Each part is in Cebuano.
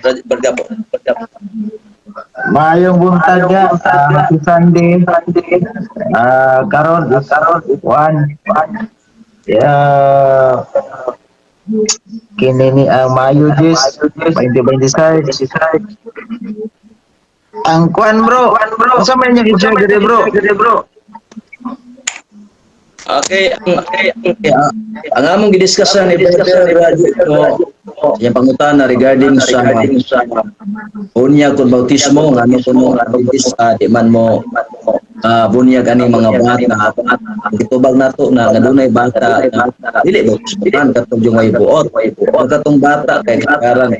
Brother Gapo. Maayong buntag ga, happy Sunday. Karon is one. Kini ni ang Mayo 10, 2026. Ang kuan, bro, unsa man inyong i-share diri, bro? Okay, ang among gidiscuss ni Brother Rajo no, iyang pangutana regarding sa bunyag kon bautismo, ngano kuno Adventista di man mo bunyag ani mga bata. Gitubag nato na nga dunay bata na dili bautismohan katong yung way buot. Ang katong bata kay karan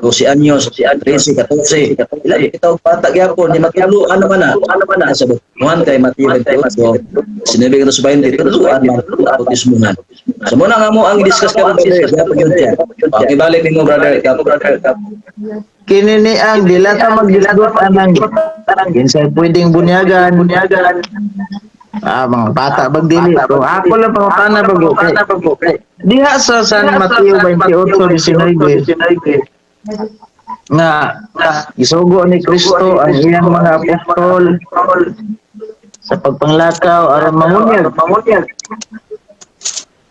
12 anyos, 13, 14, ila kitawag bata gyapon ni matuluan naman na sa bautismohan kay Mateo 28, sinabi ko sa 20, tuluan man bautismohan. So muna nga mo ang i-discuss karon, brother Gapo yun siya. Okay, balik nimo, Brother Gapo. Kini ni ang dilata magdisgot anang kinsay pwedeng bunyagan. Mga bata bag dili. So, ako lang pangutana bag kay diha sa San Mateo 28:19 nga gisugo ni Kristo ang iyang mga apostol sa pagpanglakaw aron mamunyag.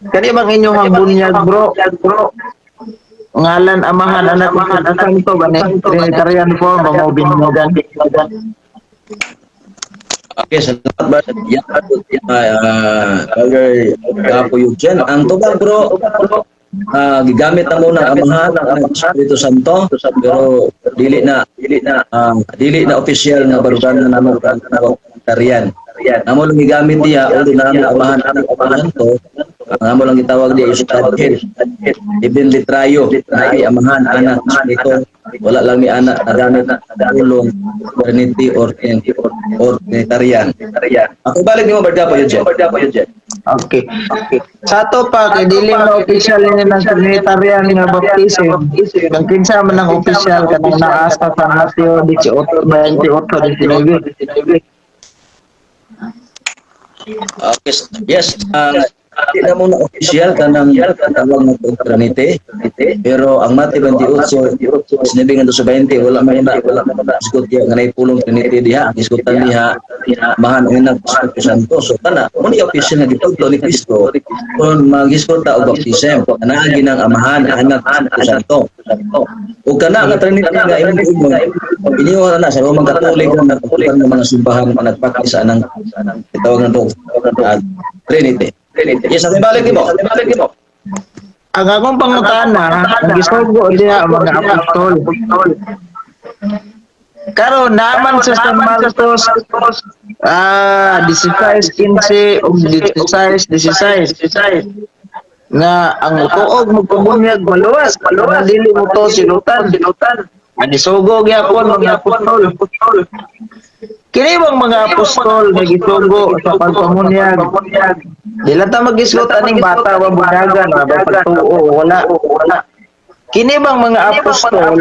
Kani bang inyong bunyag, bro? Ngalan Amahan, Anak, ug Santo ba ni Trinitarian form ba mo binyagan? Okay, salamat ba? Yeah, Brother Gapo Eugene. Ang tubag, bro, gigamit na muna ang Amahan, ang Espiritu Santo, pero dili na official nga barugan na namo ang Trinitarian. Amo lang gigamit diya, although na Amahan, Anak, Santo, ang amo lang gitawag diya is Godhead. Heavenly Trio, na ay Amahan, Anak, Espiritu. Wala lang ni anak nagamit pulong Trinity or Trinitarian. Ako balik nimo, Brother Gapo Eugene. Okay. Sa ato pa kay dili na official ni ng Trinitarian nga baptism. Kang kinsa man ang official kanang naa sa San Mateo 18, 28, 19? Okay, yes, di na muna official kanang tawag na itong Trinity, pero ang Mateo 28, sinabi nga sa 20, wala man na isgot diha nga naipulong Trinity diha. Ang isgutan diha, Amahan, Anak, Espiritu Santo. So kana, mo ni official nga gitudlo ni Kristo kung magisgot ta og baptism, kanaagi ng Amahan, Anak, Espiritu Santo. Ug kana nga Trinity nga imong ingon, iniwan na sa Roman Catholic nga nagpatukan ng mga simbahan nga nagpractice anang gitawag na to Trinity. Yes, ang balik nimo. Balik nimo. Ang akong pangutana, ang gisugo diha ang mga apostol. Karon naman sa San Marcos 16:15 ug 16:16 nga ang tuog magpabunyag maluwas, maluwas dili mo to silutan. Ang gisugo gyapon mga apostol. Kini bang mga apostol nga gisugo sa pagpamunyag? Dili ta magisgot aning bata wa bunyagan wa ba pagtuo wala. Kini bang mga apostol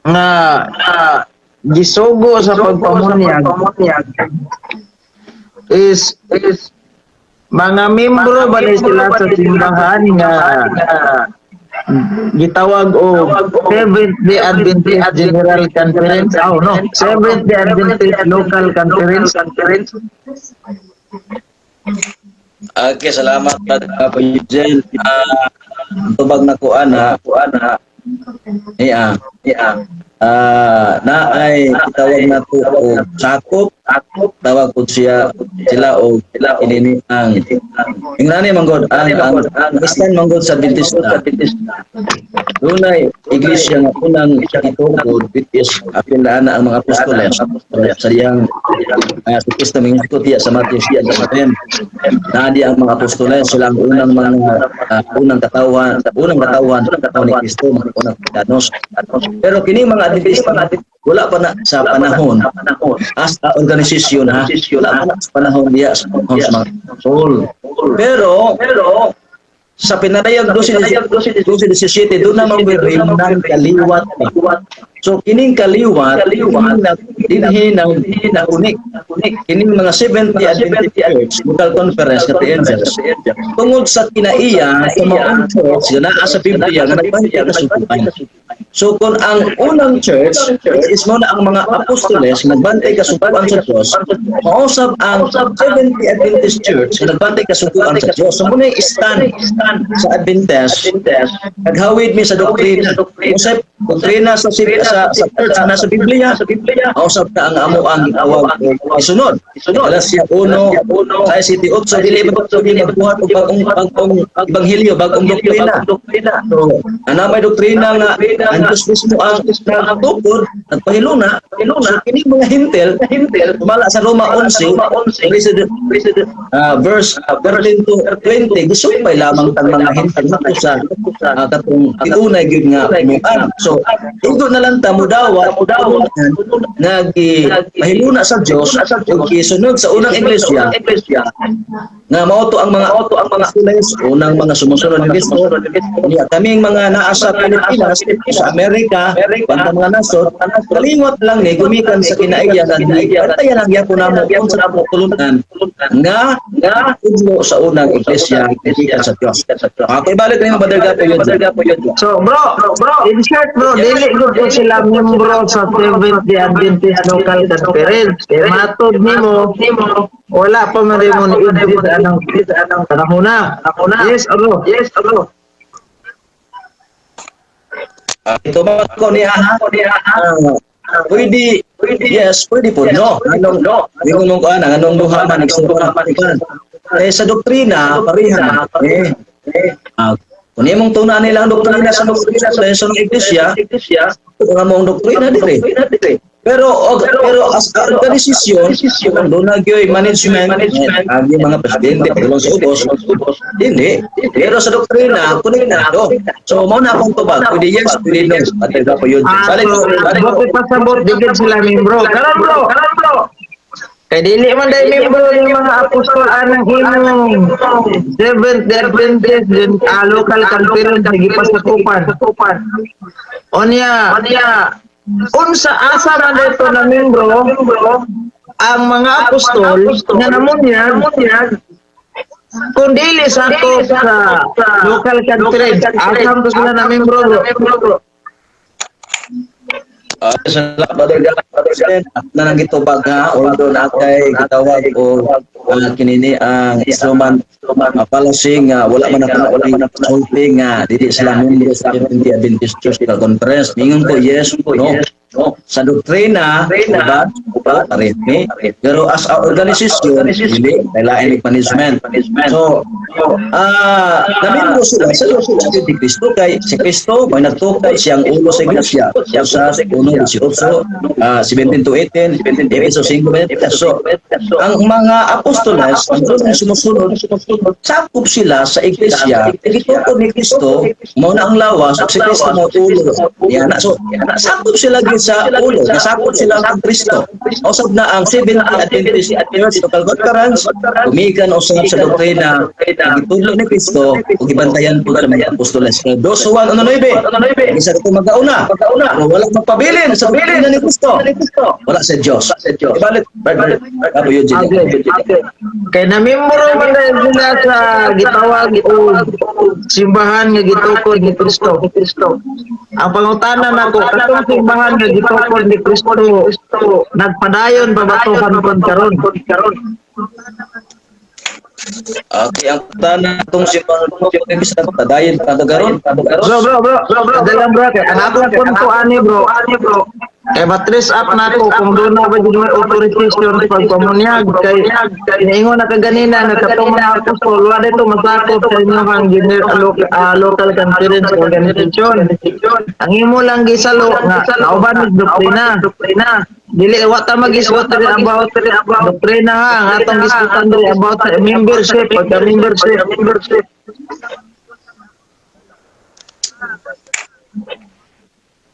nga gisugo sa pagpamunyag is mga membro ba ni sila sa simbahan nga gitawag og Seventh Day Adventist General Conference? Oh no, Seventh Day Adventist Local Conference. Okay, salamat, Brother Eugene. Tubag na kuan ha, kuan ha. Iya, iya. Na ay gitawag na to og sakop, tawag po siya sila og ini ang ingrani manggod ang Christian manggod sa Adventista. Dunay iglesia nga unang gitukod, which is apil na ang mga apostoles sa diyang si Kristo mingkot diya sa Matthew 10. Na di ang mga apostoles, sila ang unang mga unang katawhan ni Kristo, mga unang Kristiyanos. Pero kini mga Adventista, wala pa na sa panahon as a organisasyon ha, wala pa na sa panahon diya sa panahon sa mga apostol. Pero sa pinarayag 12, 17, doon na may remnant kaliwat pa. So kining kaliwat dinhi nang unik kining mga 70 Adventist Church Local Conference nga Three Angels tungod sa kinaiya sa maong church nga naa sa Biblia nga nagbantay kasuguan. So kung ang unang church is mo na ang mga apostoles nga nagbantay kasuguan sa Dios, mausab ang 70 Adventist Church nga nagbantay kasuguan sa Dios. So muna stand sa Adventist, naghawid mi sa doktrina. Usay doktrina sa church na nasa Biblia, mausab na ang amo ang gitawag o isunod. Galacia 1, sa City 8, dili ba ito magbuhat og bagong ebanghelyo, bagong doktrina. So, ana may doktrina nga ang Diyos mismo ang nagtukod, nagpahiluna. So kini mga Hentil tumala sa Roma 11, verse 13 to 20, gisumpay lamang tang mga Hentil ngadto sa katong tiunay gyud nga tinuan. So, igo na lang ta mudawat nga mahiluna sa Dios ug gisunod sa unang iglesia nga mao to ang mga apostoles, unang mga sumusunod ni Kristo. Unya kaming mga naa sa Pilipinas, sa Amerika, bantang mga nasod, kalingot lang ni gumikan sa kinaiya nga bantayan lang gyapon namo unsa tulunan nga tudlo sa unang iglesia gikan sa Dios. Okay, balik nimo, Brother Gapo yun. So bro, in short bro, dili gud ko sila miyembro sa Seventh Day Adventist Local Conference. Kay matod nimo, wala pa man mo ni exist anang panahona. Yes or no? Yes or no? Ito ba ko niya ha? Pwede, yes, pwede po. No. Anong, no. Hindi ko nung kuan, anong duha man, man. Eh, sa doktrina, pareha. Eh, kung imong tunan nila ang doktrina sa iglesia, ito nga mong doktrina dire. Pero as organisasyon, doon na gyoy management, ang mga presidente, pagulong sa ubos, hindi. Pero sa doktrina, konektado. So, mao na akong tubag. Pwede yes, pwede no. At po yun. Ah, Balik, so, balik. buti pasabot, di gid sila membro. Karon bro, kay dili man dahil membro yung mga apostol anang imong Seventh Day Adventist din local conference nga gipasakupan. Onya, unsa asa man dito na membro ang mga apostol nga namunyag kung dili sakop sa local conference? Asam to sila na membro, bro? Sa Brother na nang gitubag ha, although na kay gitawag o kinini ang instrument fallacy nga wala man ako na sulti nga dili sila membro sa Seventh Adventist Church Local Conference. Ningon ko yes, no. Sa doktrina, diba? Pareho ni. Pero as a organisasyon, dili, lain management. So, namembro sila sa ni Kristo kay si Kristo may nagtukod, siyang ulo sa iglesia. Sa 1:18, 17 to 18, Efeso 5. So, ang mga apostoles, ang unang sumusunod, sakop sila sa iglesia, gitukod ni Kristo, mao na ang lawas, ug si Kristo mo ulo. Yan. So, sakop sila gyud sa ulo, nasakop sila ang Kristo. Usab na ang Seventh Adventist Church Local Conference, gumikan usab sa doktrina ang gitudlo ni Kristo ug gibantayan po sa mga apostoles. 2 Juan 1:9, isa ka magauna, pero wala magpabilin sa doktrina ni Kristo. Wala sa Diyos. Ibalik, balik, Apo yun. Okay. Kay namembro man dahil sila sa gitawag og simbahan nga gitukod ni Kristo. Ang pangutana nako, katong simbahan nga gitukod ni Kristo, nagpadayon pa ba to hangtod karon? Okay, ang tana itong simbahan ni Kristo padayon pa to karon. Bro, bro, bro, bro, bro, bro, kay ang akong punto ani bro, kay matres up nako kung doon na ba jud may authorization pagpamunyag, kay niingon na kaganina nga katong mga apostol wala dito masakop sa inyong local conference organization. Ang imo lang gisalo nga nauban og doktrina. Dili wa ta magisgot diri about doktrina ha, ang atong gisgutan diri about sa membership, pagka membership.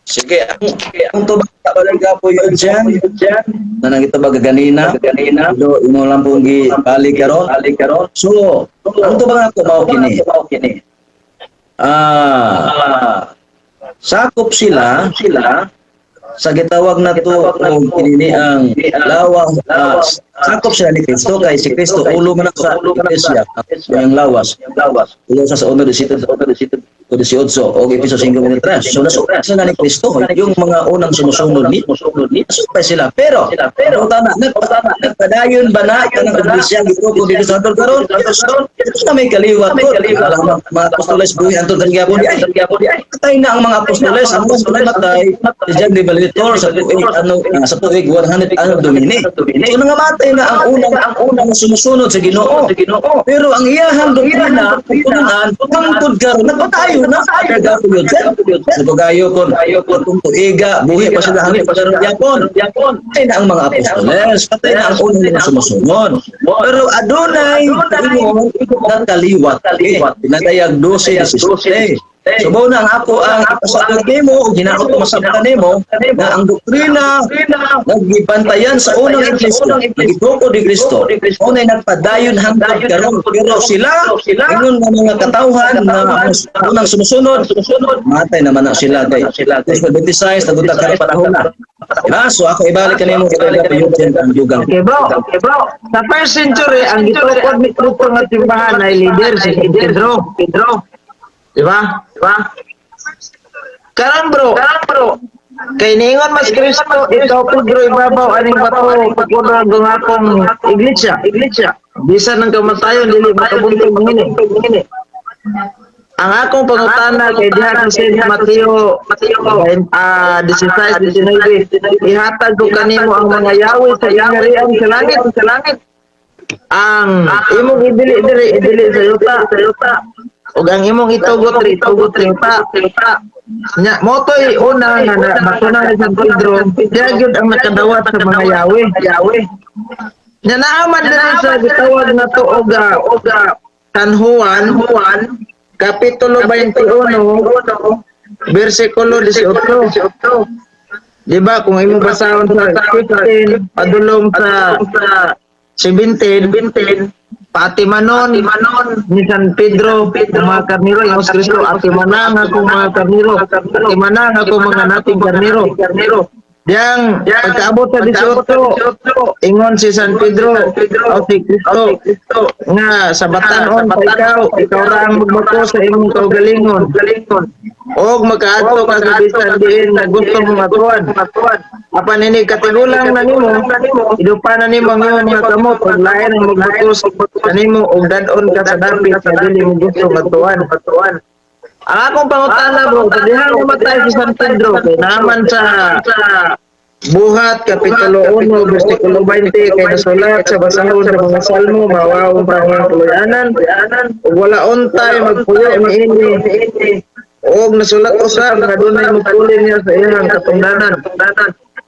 Sige, ang tubag ka po yun dyan. Na nang ito ba ganina? Do imo lang pong gibalik karon. So, ang tubag ako mao kini. Sakop sila Sa gitawag na to og kinini ang lawas, sakop sila ni Kristo kay si Kristo ulo man sa iglesia, ang lawas. Ulo sa 1:17 o 18 o Efeso 5:23. So nasukat sila ni Kristo, yung mga unang sumusunod ni nasukat sila. Pero, pero tama, nagpadayon ba na kanang iglesia gitukod dito sa hantod karon? Yes, na may kaliwat ko. Alam mga apostoles buhi hantod karon gyapon di ay. Patay na ang mga apostoles, ang mga apostoles matay si John the Revelator sa tuig ano sa tuig 100 Anno Domini. So nangamatay na ang unang sumusunod sa Ginoo. Pero ang iyahang doktrina, pagtulunan, hangtod karon nagpatayo na. Sa tugayo kon tuiga buhi pa sila hangtod karon gyapon. Patay na ang mga apostoles, patay na ang unang mga sumusunod. Pero adunay ingon nakaliwat. Pinadayag 12:17. So mao na ang ako ang ipasabot nimo o ginaot ko masabtan nimo na ang doktrina naggibantayan sa unang iglesia, nagituko ni Kristo. Mao na nagpadayon hangtod karon, pero sila ingon nga mga katawhan na unang sumusunod, matay naman na sila kay 26 nagunta karon panahon na. Diba? So ako ibalik kanimo ang dugang. Okay, bro. Okay, bro. Sa first century, ang gitukod ni Kristo nga simbahan ay leader si Pedro. Pedro. Di ba? Di ba? Karon, bro, karon, bro. Kay niingon mas Kristo, ikaw, Pedro, ibabaw aning bato pagkuno ang akong iglesia. Iglesia. Bisan ng kamatayon dili makabuntog niini. Ang akong pangutana kay diha sa Saint Mateo 16:19, ihatag ko kanimo ang mga yawi sa gingharian sa langit sa langit. Ang imong idili diri, idili sa yuta sa yuta. Ug ang imong itugot diri, itugot sa yuta. Nya motoy una nga na batuna ni San Pedro, siya gyud ang nakadawat sa mga yawi. Yawi. Nya naaman diri sa gitawag na to og San Juan, Juan Kapitulo 21, versikulo 18. Di ba kung imong basahon sa 15 padulong sa 17, "Patimanon ni San Pedro ang mga karnero," yung Kristo, "atimanan akong mga karnero, atimanan ako mga nating karnero." Yang pagkaabot sa 18, ingon si San Pedro o si Kristo nga sa batan-on pa ikaw, ikaw ra ang magbako sa imong kaugalingon. Og makaadto ka sa bisan diin na gusto mong atuan. Apan ini katigulang na nimo, idupa na nimo ang imong mga kamot ug lain ang magbakos kanimo ug dad-on ka sa dapit sa dili mo gusto matuan. Ang akong pangutana, bro, sa dihang namatay si San Pedro, kay naman sa Buhat, Kapitulo 1, versikulo 20, kay nasulat sa basahon sa mga salmo, "Mawaon pa ang mga tuluyanan, ug wala untay magpuyo niini." Og nasulat usab nga dunay mopuli niya sa iyang katungdanan.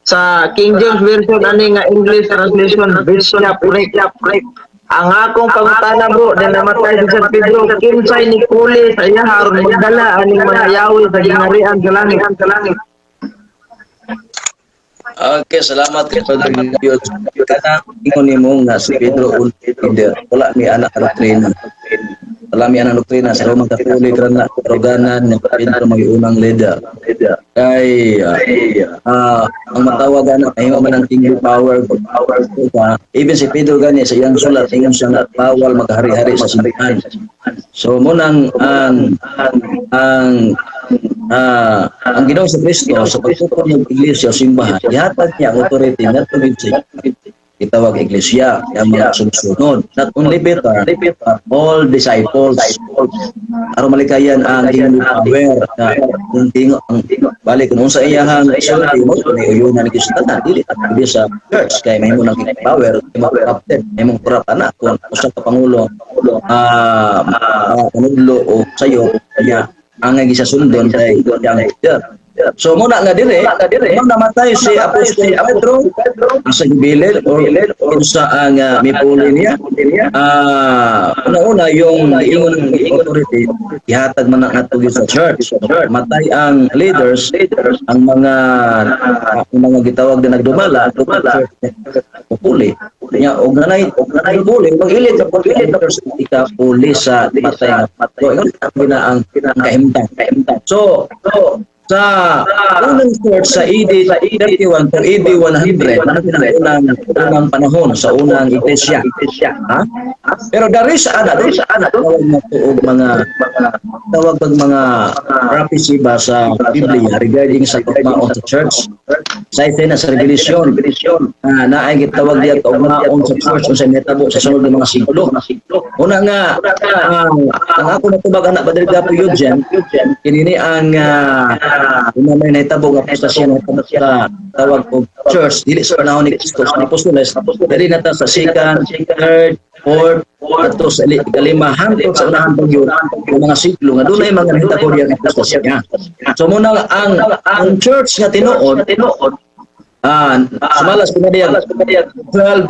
Sa King James Version ani nga English translation, bishopric. Ang akong pangutana, bro, na namatay si San Pedro, kinsay ni puli sa iya aron magdala aning mga yawi sa gingharian sa langit? Okay, salamat kay Father Yod. Kana ingon nimo nga si Pedro un leader. Wala mi ana doktrina. Wala mi ana doktrina sa Roman Catholic ra na karuganan nga Pedro magiunang leader. Kay ang matawag ana mahimo man ang kingly power power ka. Even si Pedro gani sa iyang sulat ingon siya nga bawal maghari-hari sa simbahan. So mo nang ang Ginoong sa Kristo sa pagtukod ng iglesia o simbahan, ihatag niya ang authority na tubig sa gitawag iglesia, ang mga sumusunod. Not only Peter, but all disciples. Aron malikayan ang kingly power na kung tingo ang balik kung unsa iyahang sulti mo ni uyunan ni Kristo tanan, dili dili sa church kay mahimo ng kingly power, mahimo corrupted, mahimong corrupt ana kung usa ka pangulo panudlo o sayo niya ang gisa sundon kay yang leader. So muna nga dire, nung namatay si Apostol Pedro sa gibilin or unsa ang mipuli niya, una-una yung ingon ng authority ihatag man ang ato sa church. Matay ang leaders, ang mga gitawag na nagdumala, pupuli. Nya og nanay puli, mag-ilit ka puli ika puli sa matay nga. So ingon na ang kahimtang. So Sa unang church sa AD 31 to AD 100, ano unang panahon sa unang iglesia. Ha? Pero there is ana doon tawag na og mga tawag pag mga prophecy ba sa Biblia regarding sa kaugmaon sa church. Sa ito na sa Revelation, naay gitawag diya kaugmaon sa church unsay nahitabo sa sunod nga mga siglo. Una nga ang ako natubag anak Brother Gapo Eugene, kinini ang una may nahitabo nga apostasya nahitabo sa tawag og church dili sa panahon ni Kristo sa apostoles, dili na ta sa second, third, fourth, adto sa ikalima hangtod sa unahan pa gyud ang mga siglo nga dunay mga nahitabo diya nga apostasya. So muna ang church nga tinuod sumalas ko na diyan 12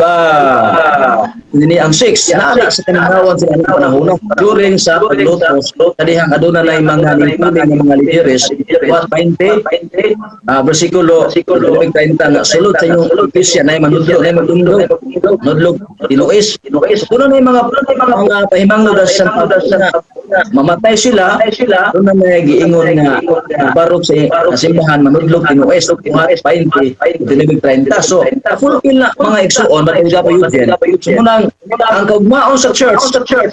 ini ang 6 naa na sa kamingawan sa ilang panahon during sa paglutos kadihang aduna na mga ningpuli nga mga lideres what 20 versikulo 30 nga sulod sa inyong iglesia na manudlo na magdumdum nudlog tinuis. Kuno na mga pahimangno sa San Pablo na mamatay sila doon na may giingon nga barog sa simbahan manudlog tinuis 20 30. So fulfill na mga igsuon matulga pa yun. So munang ang kaugmaon sa church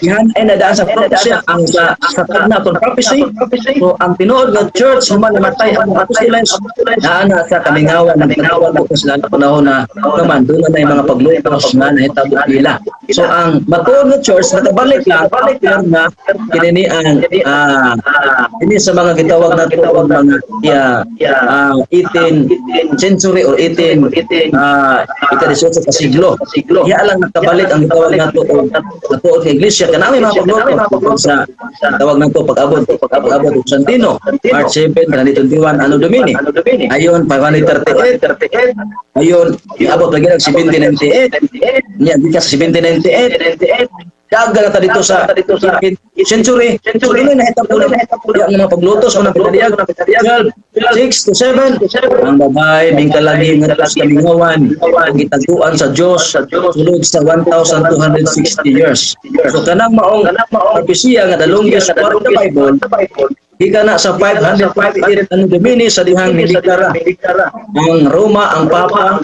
ihan ay nadaan sa prophecy ang sa tagna atong prophecy. So ang tinuod nga church human namatay ang mga apostoles naa na sa kamingawan nagtawag ko sila na panahon na naman doon na yung mga paglutos na nahitabo nila. So ang matuod nga church nakabalik lang after na kinini ang ini sa mga gitawag nato og mga 18 century or 18 ika-18 ka siglo. Iya lang nakabalik ang gitawag nato og matuod nga iglesia kanang may mga paglutos sa tawag nato pag-abot og Santino March 7, 2021 Anno Domini. Ayon 538, ayon iabot lagi nag 1798 niya gikan sa 1798 daga na ta dito sa 18th century. So ini nahitabo na ang mga paglutos o ng pinadiyag 12, 6 to 7 ang babae mingkalagi nga sa kamingawan ang gitaguan sa Dios sulod sa 1260 years. So kanang maong propesiya nga the longest part of the Bible gikan na sa 558 Anno Domini sa dihang nideklara ang Roma ang Papa,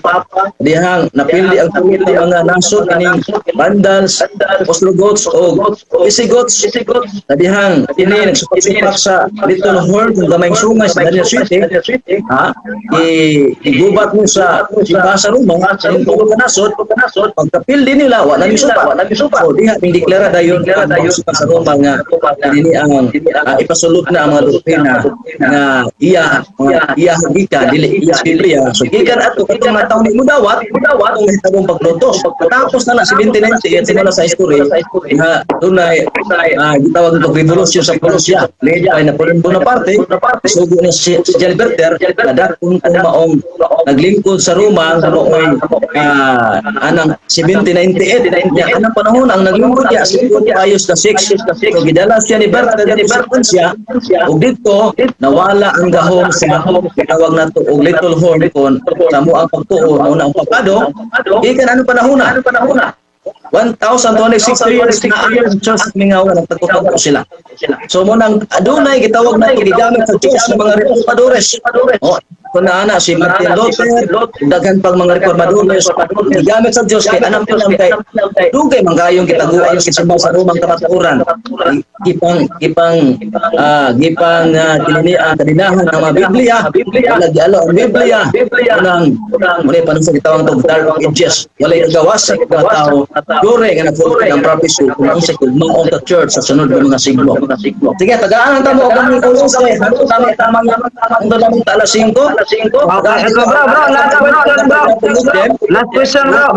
dihang napili ang tulo ka mga nasod kining Vandals, Ostrogoths o Visigoths, sa dihang kini nagsupak-supak sa Little Horn kung gamayng sungay sa Daniel 7, ha, igubat mo sa simbahan sa Roma sa tulo ka nasod. Pagkapildi nila wa na misupa. So diha ming deklara dayon ang pagsupak sa Roma nga kini ang ipasulod na ang mga doktrina nga iya mga iya gikan dili iya sa Biblia. So gikan ato katong mga tawo ni mudawat atong nahitabong paglutos. Tapos na na 1798 simula sa history nga dunay gitawag nito revolusyon sa Prussia led by Napoleon Bonaparte. Sugo ni si Gilberter nga dakong kung maong naglingkod sa Roma nga maoy anang 1798 nya anang panahon ang naglingkod niya si Pius the Sixth. So gidala siya ni Berter didto sa Francia ug didto nawala ang gahom sa gitawag nato og Little Horn kon sa mo ang pagtuo mao na ang papado. Gikan ano panahon na 1260 years na ang Diyos mingaw nagtagpo sila. So mo nang adunay gitawag nato gigamit sa Diyos ng mga reformadores. Oh, kun na si Martin Luther, daghan pang mga reformadores gigamit sa Diyos kay anang panahon kay dugay man kayong gitaguan sa simbahan sa Romang kamatuoran. Gipang gipang gipang kinini ang kadinahan ng mga Biblia, wala gialo ang Biblia. Unang muna pa sa gitawag og Dark Ages, walay gawas sa mga tao during nga nag-fulfill ang prophecy kung unsa kaugmaon sa church sa sunod nga mga siglo. Sige, tagaan ang tamo og aming ulos kay hangtod tama tama hangtod lamang ta alas 5. Okay, ito bro, bro, last question, bro. Last question, bro.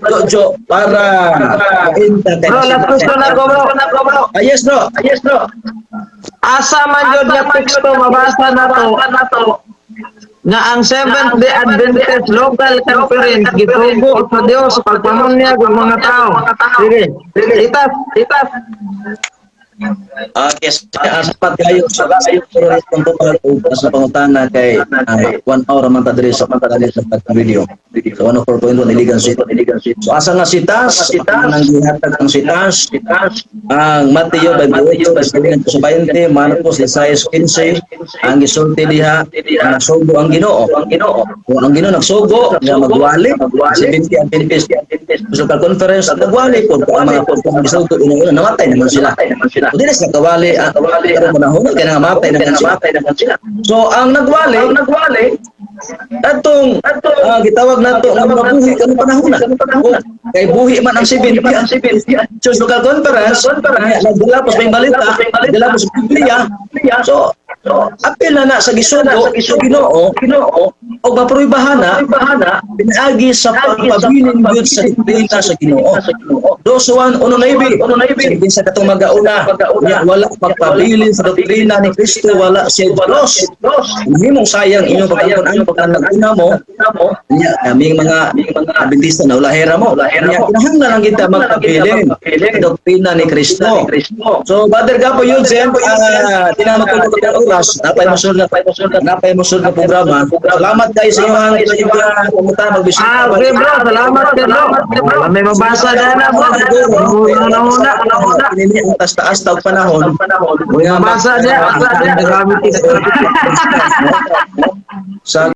Jojo para Bro, last question na ko, bro. Ah, yes, bro. Ah, yes, bro. Asa man jud nga teksto mabasa na to nga ang Seventh Day Adventist Local Conference gitugo sa Dios pagpamunyag og mga tao? Sige, itas, itas. Ah, yes, sapat kayo sa pero kung sa pangutana kay 1 hour man ta diri sa video. So 104.1 Iligan City. So asa nga sitas? Nang gihatag ang sitas? Ang Mateo 28 sa 20, Marcos 16:15, ang gisulti diha, ang nagsugo ang Ginoo. Kung ang Ginoo nagsugo nga magwali, 70 Adventist Local Conference, nagwali po ang mga kung gisugo una-una, namatay naman sila. So dili sila kawali, ang pero panahon kay nangamatay naman sila. So ang nagwali atong gitawag nato nga mga buhi kanang panahon na. Kay buhi man ang 70 Church Local Conference, nagdala po sa may balita, nagdala po sa Biblia. So, apil na na sa gisugo sa Ginoo o mapruibahan na pinaagi sa pagpabilin gyud sa doktrina sa Ginoo. Dos Juan 1:9, sabi sa katong magauna, nya wala pagpabilin sa doktrina ni Kristo, wala siya Diyos. Mahimong sayang inyong pag-angkon ang naguna mo, nya kaming mga Adventista na ulahera mo. Nya kinahanglan lang kita magpabilin sa doktrina ni Kristo. So, Brother Gapo Yudzen, tinama ko ang oras, napay mosunod na programa. Salamat kayo sa inyong pumunta magbisita. Ah, okay, bro, salamat ka, bro. Wala may mabasa na na, bro. Una, una, una. Pinili ang taas-taas tawag panahon. Mabasa niya. Sa